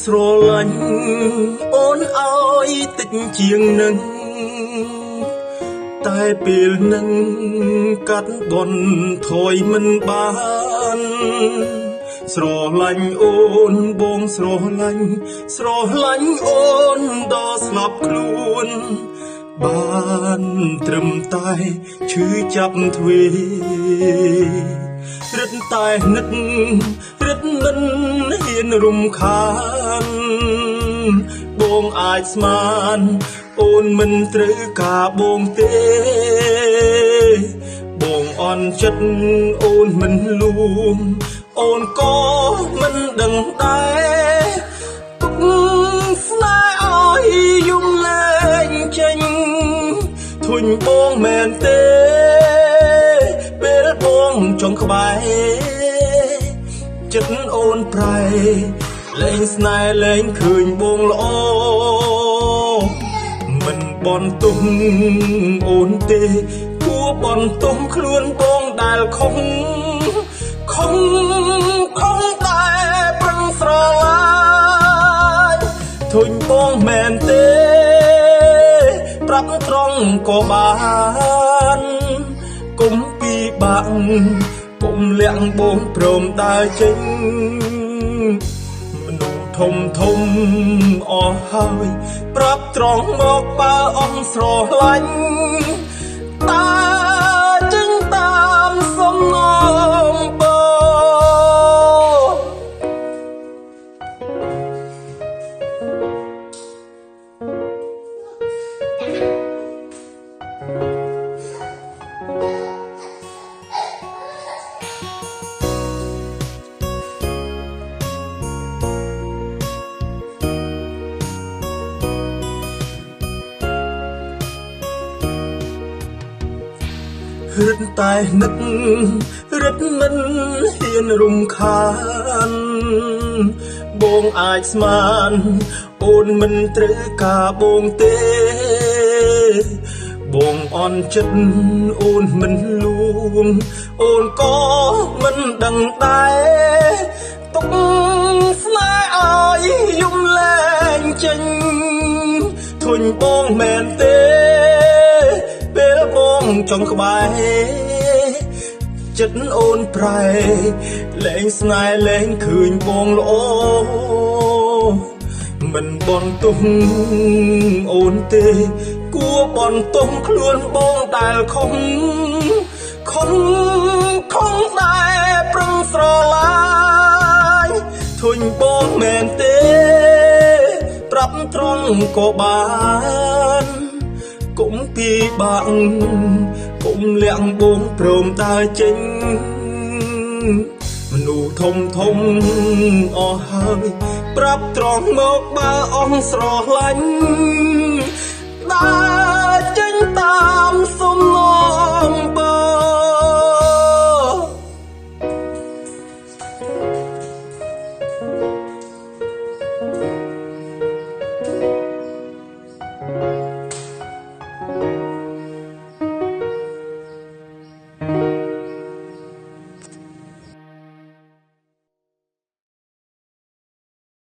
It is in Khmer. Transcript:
ស្រឡាញ់អូនឲ្យតិចជាងនឹងតែពេលនឹងកាត់បនថយមិនបានស្រឡាញ់អូនបងស្រឡាញ់ស្រឡាញ់អូនដល់ស្លាប់ខ្លួនបានត្រឹមតែឈឺចាប់ទ្វេរឹតតែនឹករឹតមិនហ៊ានរំខានបងអាចស្មានអូនមិនត្រូវការបងទេបងអន់ចិត្តអូនមិនលួងអូនក៏មិនដឹងដែរទុកស្នេហ៍ឲ្យយំលែងចេញធុញបងមែនទេពេលបងចង់ក្បែរចិត្តអូនប្រែលែងស្នេហ៍លែងឃើញបងល្អមិនបន់ទុំអូនទេគួបន់ទុំខ្លួនបងដែលខំខំខំតែប្រឹងស្រឡាញ់ធុញបងមែនទេប្រាប់ត្រង់ក៏បានគុំពីបាក់គុំលាក់បងព្រមដើរចេញមនុស្សធំធំអស់ហើយប្រាប់ត្រង់មកបើអស់ស្រឡាញ់តើចេញតាមសំណងបង រឹតតែនឹករឹតមិនហ៊ានរំខានបងអាចស្មានអូនមិនត្រូវការបងទេបងអន់ចិត្តអូនមិនលួងអូនក៏មិនដឹងដែរទុកស្នេហ៍ឲ្យយំលែងចេញធុញបងមែនទេពេលបងចង់ក្បែរចិត្តអូនប្រែលែងស្នេហ៍លែងឃើញបងល្អមិនបន់ទុំអូនទេគួបន់ទុំខ្លួនបងដែលខំខំខំដែរប្រឹងស្រឡាញ់ធុញបងមែនទេប្រាប់ត្រង់ក៏បានគុំពីបាក់គុំលាក់បងព្រមដើរចេញមនុស្សធំធំអស់ហើយប្រាប់ត្រង់មកបើអស់ស្រឡាញ់ដើរចេញតាមសំ